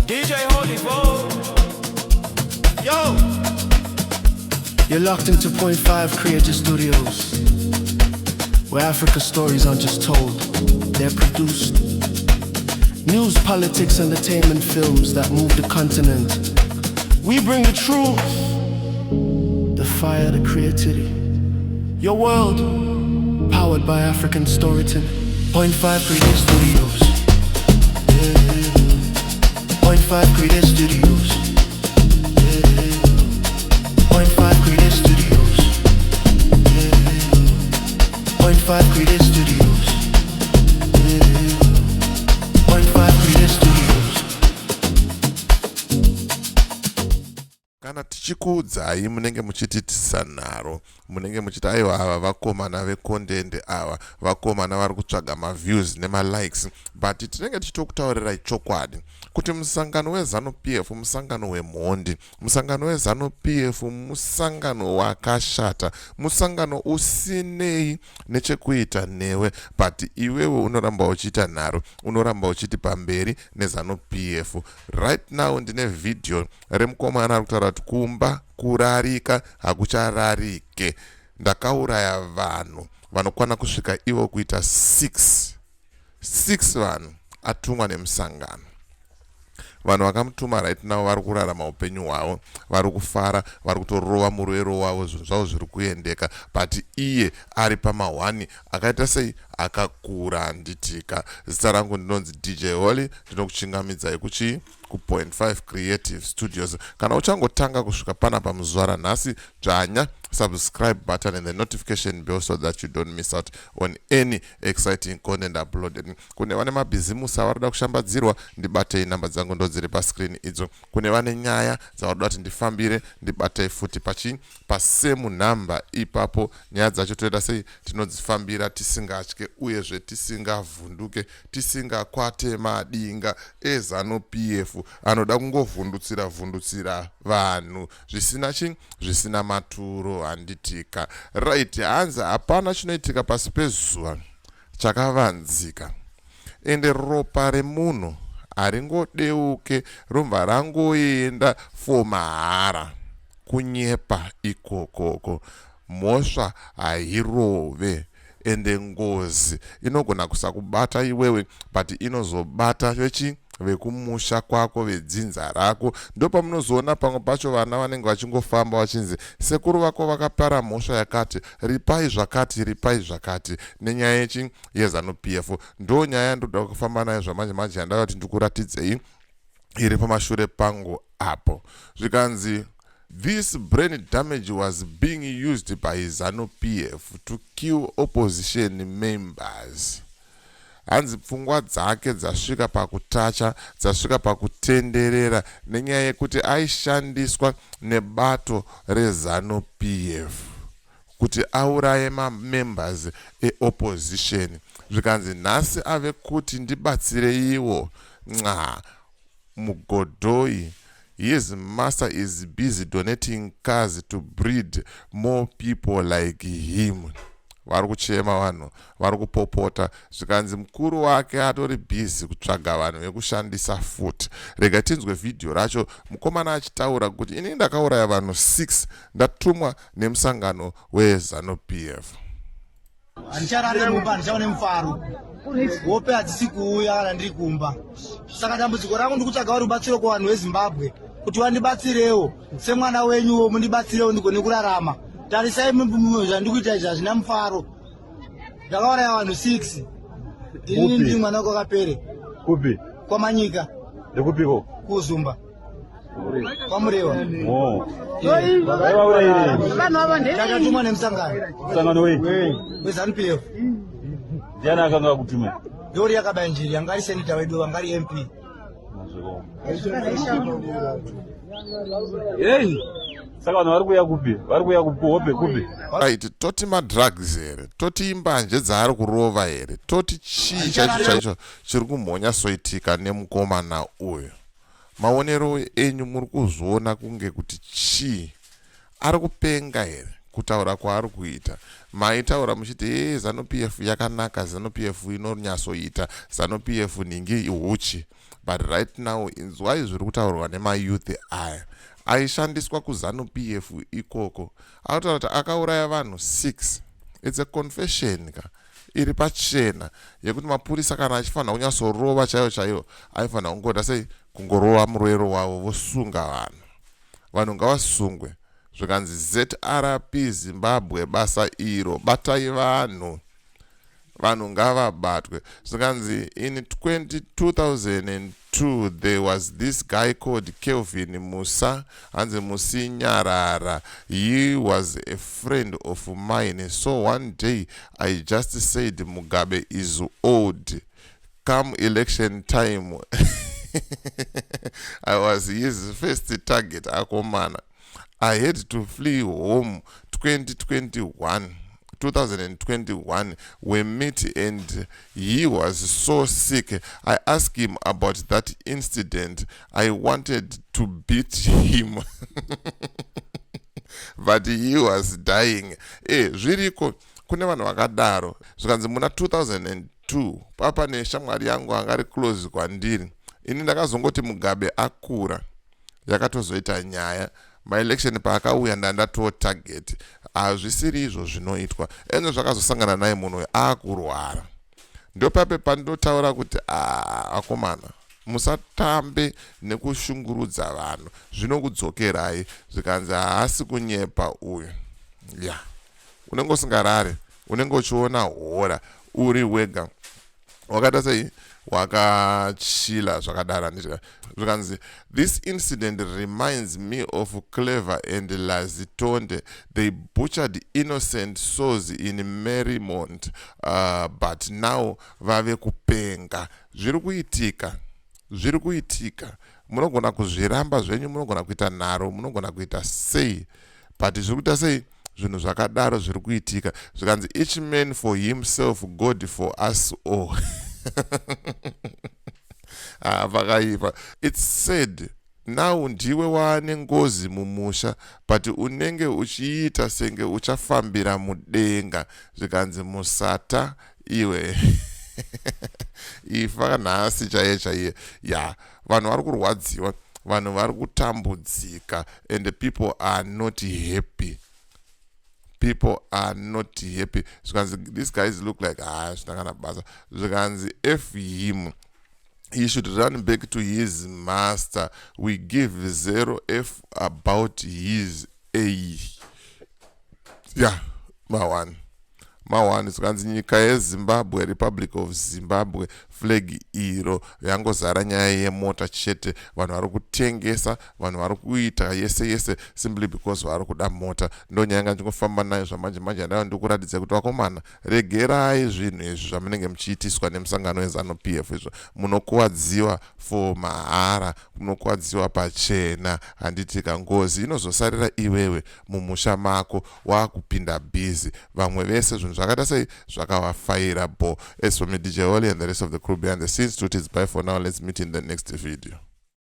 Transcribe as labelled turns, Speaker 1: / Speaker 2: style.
Speaker 1: DJ Holy Bo. Yo!
Speaker 2: You're locked into Point 5 Creative Studios, where Africa stories aren't just told, they're produced. News, politics, entertainment films that move the continent. We bring the truth, the fire, the creativity. Your world, powered by African storytelling. Point 5 Creative Studios. Yeah. Point 5 Creative Studios. Yeah. Point 5 Creative Studios. Yeah. Point 5 Creative Studios. Yeah. Point 5 Creative Studios.
Speaker 3: Kana tichikuudzai munenge muchitiitisa nharo, munenge muchiti aiwa, ava vakomana vecontent, ava vakomana vari kutsvaga maviews nemalikes, but tinenge tichitokutaurirai chokwadi kuti musangano weZANU PF musangano wemhondi, musangano weZANU PF musangano wakashata, musangano usinei nechekuita newe, but iwewe unoramba uchiita nharo, unoramba uchiti pamberi neZANU PF. Right now ndine vhidhiyo remukomana ari kutaura kuti kumba kurarika hakuchararike, ndakauraya vanhu vanokwana kusvika ivo kuita 6 6 vanhu atumwa nemusangano. Vanhu vakamutuma right now vari kurarama upenyu hwavo, vari kufara, vari kutorova murwero wavo, zvinhu zvavo zviri kuendeka, but iye ari pamahwani akaita sei? Akakura. Handitika, zita rangu ndinonzi DJ Holly, ndinokuchingamidzai kuchii? Ku.5 Creative Studios. Kana uchangotanga kusvika panapa muzuva ranhasi, dzvanya subscribe button and the notification bell so that you don't miss out on any exciting content uploaded. Kune vane mabhizimusi avari kuda kushambadzirwa, ndibatei, namba dzangu ndo dziri pascreen idzo. Kune vane nyaya dzavari kuda kuti ndifambire, ndibatei futi pachi pasame nhamba ipapo. Nyaya dzacho toita sei? Tinodzifambira tisingatye, uyezve tisingavhunduke, tisingakwate madinga eZANU PF anoda kungovhundutsira vhundutsira vanhu zvisina chi zvisina maturo. Handitika? Right, hanzi hapana chinoitika pasi pezuva chakavanzika, ende ropa remunhu haringodeuke robva rangoenda for mahara. Kunyepa ikokoko. Mhosva hairove, ende ngozi inogona kusakubata iwewe, but inozobata vechi vekumusha kwako, vedzinza rako. Ndopamunozoona pamwe pacho vana vanenge vachingofamba vachinzi sekuru vako vakapara mhosva yakati, ripai zvakati, ripai zvakati, nenyaya yechi yeZANU PF. Ndo nyaya yandoda kufamba nayo zvamanje manje, yandava kuti ndikuratidzei iri pamashure pangu apo. Zvikanzi this brain damage was being used by ZANU PF to kill opposition members. Hanzi pfungwa dzake dzasvika pakutacha, dzasvika pakutenderera nenyaya yekuti aishandiswa nebato reZANU PF kuti auraye mamembers eopposition. Zvikanzi nhasi ave kuti ndibatsireiwo nca mugodhoi. His master is busy donating cars to breed more people like him. Vari kuchema vanhu, vari kupopota. Zvikanzi mukuru wake atori busy kutsvaga vanhu vekushandisa futi. Rega tinzwe vhidhiyo racho, mukomana achitaura kuti ini ndakauraya vanhu 6 ndatumwa nemusangano weZANU PF.
Speaker 4: Handicharare mumba, handichaone mufaro, hope hadzisi kuuya kana ndiri kumba. Saka dambudziko rangu, ndikutsvaga rubatsiro kuvanhu veZimbabwe kuti vandibatsirewo semwana wenyuwo, mundibatsirewo ndigone kurarama. Tarisai zvandikuita izvi, hazvina mufaro. Ndakauraya vanhu 6 inini, ndiri mwana kwakapere.
Speaker 5: Kupi?
Speaker 4: Kwamanyika.
Speaker 5: Ndekupiko?
Speaker 4: Kuzumba, kwaMurewa.
Speaker 5: Oh. Vaivaurayirei?
Speaker 4: Takatumwa nemusangano.
Speaker 5: Musangano wei?
Speaker 4: WeZANU PF.
Speaker 5: Ndiani akanga akutuma?
Speaker 4: Ndori yakabanjiri, anga ari senator wedu, anga ari MP.
Speaker 5: Hey, saka vanhu vari kuuya kupi? Vari kuuya kuhope kupi?
Speaker 3: Right, toti madrugs here? Toti imbanje dzaari kurova here? Toti chii chaicho chaicho chiri kumhonyasoitika nemukomana uyu? Maonero enyu, muri kuzviona kunge kuti chii? Ari kupenga here kutaura kwaari kuita? Maitaura muchiti e ZANU PF yakanaka, ZANU PF inonyatsoita, ZANU PF nhingi ihuchi. But right now, inzwai zviri kutaurwa nemayouth aya aishandiswa kuZANU PF ikoko. Akutaura kuti akauraya vanhu 6. It's a confession ka iri pachena yekuti mapurisa kana achifanira kunyatsorova chaivo chaivo, aifanira kungoita sei? Kungorova murwero wavo, vosunga vanhu. Vanhu ngavasungwe. Zvikanzi ZRP Zimbabwe, basa iro, batai vanhu, vanhu ngavabatwe. Zvikanzi in 2002 there was this guy called Kelvin Musa, hanzi Musinyarara. He was a friend of mine, so one day I just said Mugabe is old. Come election time, I was his first target. Akomana, I had to flee home. 2021, 2021 we meet and he was so sick. I asked him about that incident. I wanted to beat him, but he was dying. Zviriko, kune vanhu vakadaro. Zvikanzi muna 2002 papa neshamwari yangu anga ari close kwandiri. Ini ndakazongoti Mugabe akura. Yakatozoita nyaya maelection paakauya, ndandatoo target. Hazvisiri izvo zvinoitwa. Ende zvakazosangana naye munhu uyu aakurwara. Ndopape pandinotaura kuti akomana, musatambe nekushungurudza vanhu, zvinokudzokerai. Zvikanzi haasi kunyepa uyu. Ya, unenge usingarare, unenge uchiona hora uri wega, wakaita sei, wakachila zvakadaro, handiti? Zvikanzi this incident reminds me of Clever and Lazitonde. They butchered innocent souls in Marymont, but now vave kupenga. Zviri kuitika, zviri kuitika. Munogona kuzviramba zvenyu, munogona kuita nharo, munogona kuita sei, but zviri kuita sei? Zvinhu zvakadaro zviri kuitika. Zvikanzi each man for himself, God for us all. Ah, pakaipa. It's said now ndiwe waane ngozi mumusha, but unenge uchiita senge uchafambira mudenga. Zvikanzi musata iwe, ifa nhasi chaiye chaiye. Ya, vanhu vari kurwadziwa, vanhu vari kutambudzika, and people are not happy, people are not happy. Zvikanzi these guys look like, ha, ah, zvina kana basa. Zvikanzi f him, he should run back to his master. We give zero f about his a. Ya, ma1 ma1. Zvikanzi nyika yeZimbabwe, Republic of Zimbabwe flag iro yangozara nyaya yemota chete. Vanhu vari kutengesa, vanhu vari kuita yese yese simply because vari kuda mota. Ndo nyaya yanga ndingofamba nayo zvamanje manje. Andaiva ndikuratidza kuti vakomana, regerai zvinhu izvi zvamunenge muchiitiswa nemusangano weZANU PF izvo. Munokuwadziwa for mahara, munokuwadziwa pachena, handitika? Ngozi inozosarira iwewe mumusha mako, waakupinda busy. Vamwe vese zvinhu zvakaita sei? Zvakavafaira bo. As for me, DJ Oli, and the rest of the crew behind the scenes, to is bye for now. Let's meet in the next video.